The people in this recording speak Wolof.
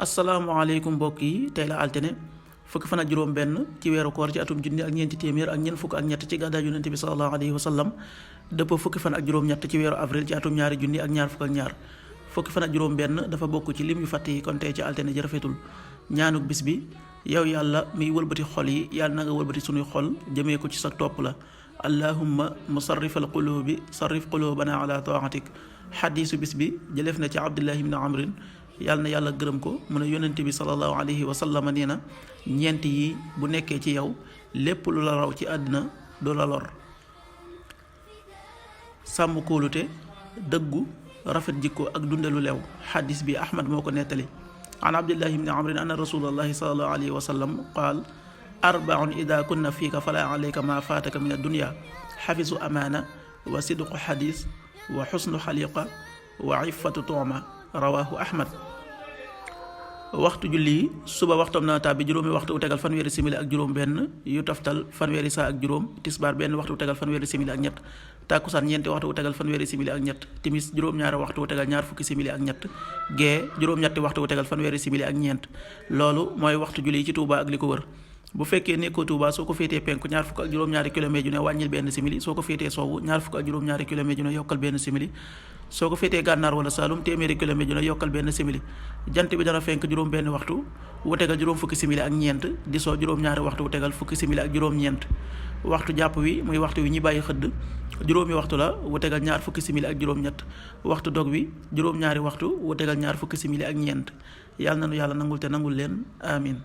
asalaamaaleykum mbokk yi tey la altine fukki fan ak juróom benn ci weeru koor ci atum junni ak ñeenti téeméer ak ñeent fukk ak ñett ci gàddaay yonente bi sallallahu alayhi wa sallam dëpp fukki fan ak juróom ñett ci weeru avril ci atum ñaari junni ak ñaar fukk ak ñaar fukki fan ak juróom benn dafa bokk ci lim yu fàtte yi kon tey ci altine ji rafetul ñaanuk bis bi yow yàlla miy wëlbati xol yi yàlla na nga wëlbati sunuy xol jëmee ko ci sa topp la allahumma musarrifal qulubi sarrif qulubana ala taatik xadiisu bis bi jëleef na ci abdullahi ibn amrin yàlla na yàlla gërëm ko mu ne yonent bi sallallahu alayhi wa sallam nee na ñeent yi bu nekkee ci yow lépp lu la raw ci àddina du la lor sàmm kóolute dëggu rafet jikko ak dundelu lew xadis bi ahmad moo ko nettali an abdillahi ibni amrin anna rasulallahi sallallahu alayhi wa sallam qaal arbaun ida kunna fiika fala alayka ma faataka min addunya xafisu amaana wa sidqu xadis wa xusnu xaliqa wa iffatu tuuma rawaahu ahmad waxtu julli suba waxtoom na tàbbi juróomi waxtu u tegal fanweeri simili ak juróom benn yu toftal fanweeri saa ak juróom tisbaar benn waxtu u tegal fanweeri simili ak ñett tàkkusaan ñeenti waxtu u tegal fanweeri simili ak ñett timis juróom-ñaari waxtu u tegal ñaar fukki simili ak ñett gee juróom-ñetti waxtu u tegal fanweeri simili ak ñeent loolu mooy waxtu julli ci Touba ak li ko wër bu fekkee nekkoo Touba soo ko féetee penku ñaar fukk ak juróom-ñaari kilomètre yu ne wàññil benn simili soo ko féetee sowwu ñaar fukk ak juróom-ñaari kilomètre yu ne yokkal benn simili soo ko féetee gànnaar wala Saalum téeméeri kilomètre yu ne yokkal benn simili jant bi dana fenk juróom benn waxtu wu tegal juróom fukki simili ak ñeent di soo juróom-ñaari waxtu wu tegal fukki simili ak juróom-ñeent waxtu jàpp wi muy waxtu wi ñi bàyyi xëdd juróomi waxtu la wu tegal ñaar fukki simili ak juróom-ñett waxtu dog wi juróom-ñaari waxtu wu tegal ñaar fukki simili ak ñeent yàlla na nu yàlla nangul te nangul leen amin